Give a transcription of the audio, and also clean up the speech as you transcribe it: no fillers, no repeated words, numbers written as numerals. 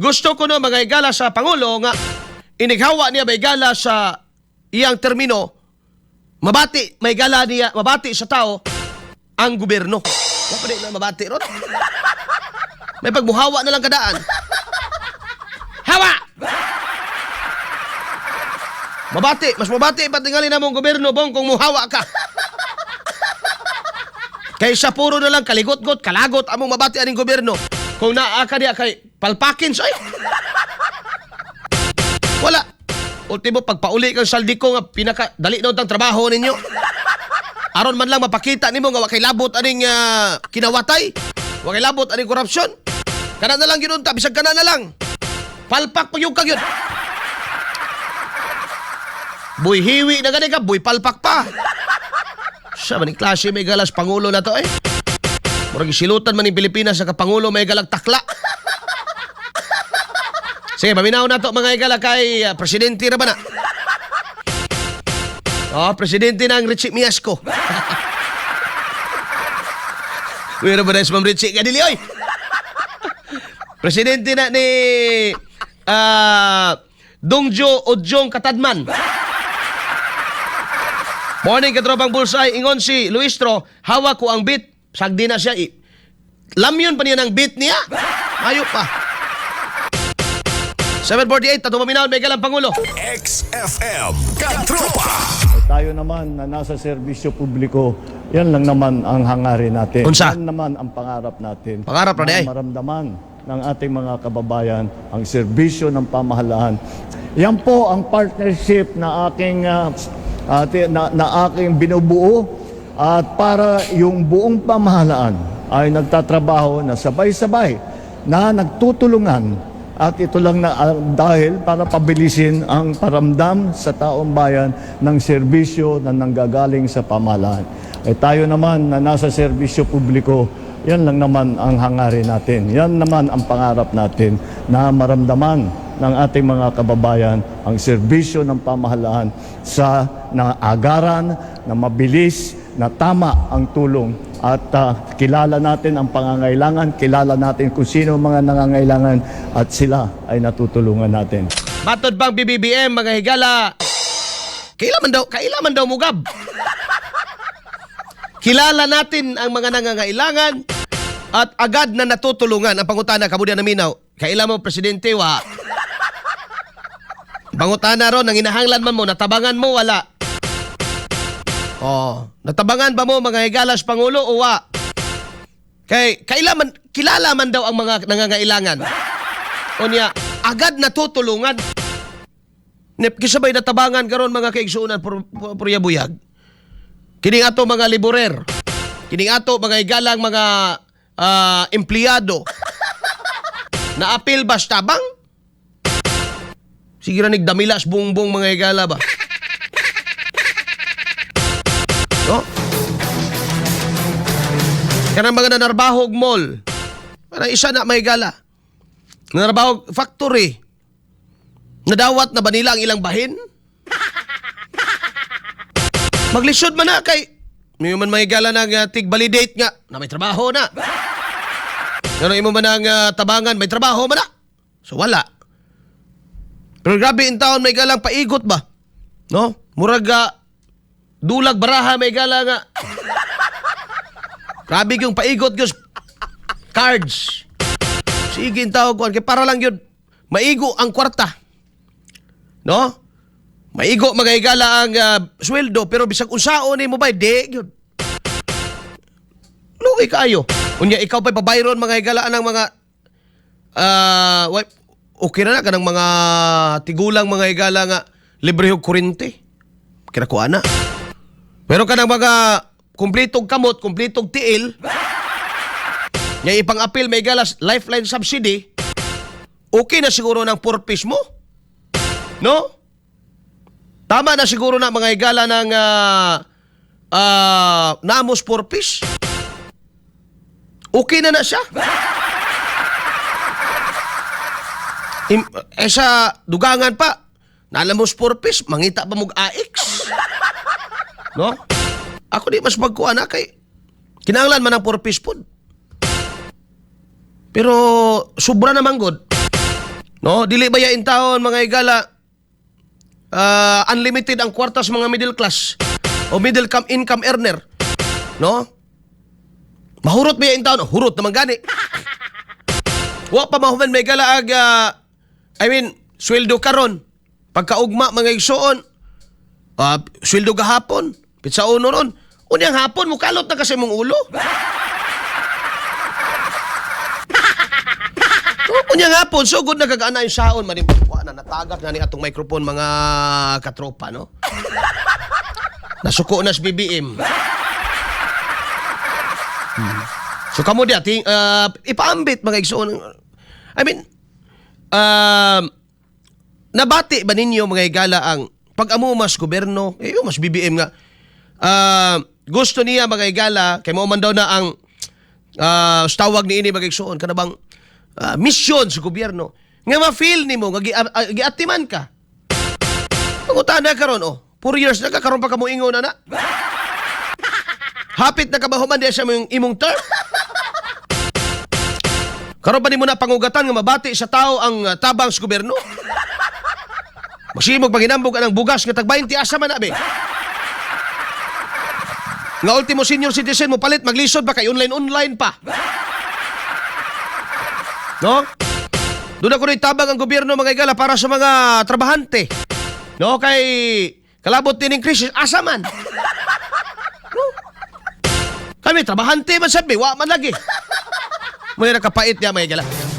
Gusto ko no, mga higala, sa Pangulo nga inighawa niya, mga sa iyang termino, mabati may gala niya, mabati sa tao ang gobyerno. Wa pa na mabati ron. May pagmuhawa na lang kadaan. Hawa! Mabati, mas mabati pa tingali na mong gobyerno, Bong, kung muhawa ka. Kaysa puro na lang kaligot-got, kalagot among mabati aning gobyerno. Kung naa ka diya kay palpakin ay. Wala. Ultimo pagpauli kang Zaldy Co nga pinaka dali daw tang trabaho ninyo. Aron man lang mapakita nimo nga wa kay labot aning kinawatay, wa kay labot aning korupsyon. Kana na lang gyud unta, bisag kana na lang. Palpak pag yung kag yun. Buy hiwi na gani ka, buy palpak pa. Sa maning klase may galas pangulo na to eh. Murag silutan man ning Pilipinas sa kapangulo may galag takla. Sige, paminaw na to, mga higala, kay presidente ra ba na? Oh, presidente ng Richie Miasco. Wira ba na si Ma'am Richie? Kadili, oy! Presidente na ni Dongjo Odjong Katadman. Morning, katropang Bullseye. Ingon si Luistro, hawak ko ang beat. Sagdi na siya. Lamyon pa niya ng beat niya. Ayo pa. 7:48, tato paminaw, may galang Pangulo. XFM Katropa. Eh, tayo naman na nasa serbisyo publiko, yan lang naman ang hangarin natin. Unsa? Yan naman ang pangarap natin. Pangarap na di ay. Na maramdaman ng ating mga kababayan ang serbisyo ng pamahalaan. Yan po ang partnership na aking na aking binubuo at para yung buong pamahalaan ay nagtatrabaho na sabay-sabay na nagtutulungan at ito lang na dahil para pabilisin ang paramdam sa taong bayan ng serbisyo na nanggagaling sa pamahalaan. Eh, tayo naman na nasa serbisyo publiko, yan lang naman ang hangarin natin. Yan naman ang pangarap natin na maramdaman ng ating mga kababayan ang serbisyo ng pamahalaan sa naagaran, na mabilis, na tama ang tulong at kilala natin ang pangangailangan, kilala natin kung sino ang mga nangangailangan at sila ay natutulungan natin. Matod bang BBBM, mga higala, kailan man daw mugab. Kilala natin ang mga nangangailangan at agad na natutulungan. Ang pangutana, kabudian na minaw, kailan mo, Presidente, wa? Pangutana ron, ang inahanglan man mo, natabangan mo, wala. Oh, natabangan ba mo, mga higalas, Pangulo, o wa? Kay kailan man, kilala man daw ang mga nangangailangan. O niya, agad natutulungan. Nip, kisabay natabangan karon, mga kaigsuonan, purya buyag. Kining ato mga liborer. Kining ato mga higalang mga empleyado. Naapil ba sa tabang? Sige ra nigdamilas buongbong, mga higala ba? No? Kanang mga nanarbahog mall. Parang isa na may gala. Nanarbahog factory. Nadawat na ba nila ang ilang bahin? Maglisod man na kay may man may gala ng tig-validate nga na may trabaho na. Ano imo man ang tabangan, may trabaho man na. So wala. Pero grabe in taon may galang paigot ba? No? Murag dulag baraha may gala nga. Grabe yung paigot gyud cards. Sige in tao kuan kay para lang yun maigo ang kwarta. No? Maigo mga higala ang sweldo pero bisag unsaon ni mo bay di gyud. Luoy kaayo. Unya ikaw pa'y pabayron, mga higala, ng mga okay na na kanang mga tigulang, mga higala, nga libre og kuryente. Kinakuha na. Pero kanang mga kumpletong kamot, kumpletong tiil, nga ipang-apil may galas lifeline subsidy, okay na siguro ng purpose mo. No? Tama na siguro na, mga higala, ng namos purpose. Okay na na siya. Sa dugangan pa, nalamos purpose, mangita pa mong AX. No? Ako di mas magkuha na kay kinahanglan man ang purpose pod. Pero sobra naman god. No, dili ba ya taon, mga higala, unlimited ang kwarta sa mga middle class o middle income earner? No? Mahurot ba ya taon? Hurot naman gani. Wa pa mahuman, may gala, ag I mean, sweldo karon. Pagkaugma, mga igsuon, sweldo gahapon, pitsa uno ron. Unyang hapon mukalot na kasi mong ulo. Unya nga po, sugod na kagana yung saon. Mani, wa na, natagak na ni atong microphone, mga katropa, no? Nasuko na si BBM. So kamo diya, ipaambit, mga igsoon. I mean, nabati ba ninyo, mga higala, ang pag-amumas gobyerno, eh, yung mas BBM nga, gusto niya, mga higala, kay mo man daw na ang tawag ni ini, mga igsoon, kana bang mission sa gobyerno nga ma-feel nimo nga giatiman ka. Pangutana karon, oh, 4 years na ka karon pa ka moingon na na. Hapit na ka mahuman diya sa imong, imong term. Karon pa nimo na pangugatan nga mabati sa tao ang tabang sa gobyerno? Masimog paginambog ang bugas nga tag 20, asa man na be? Nga ultimo senior citizen mo palit maglisod pa kay online online pa. No? Doon ako rin tabang ang gobyerno, mga igala, para sa mga trabahante. No, kay kalabot din ng krisis, asa man? No? Kami trabahante man sabi, wa man lagi. Muna nakapait niya, mga igala.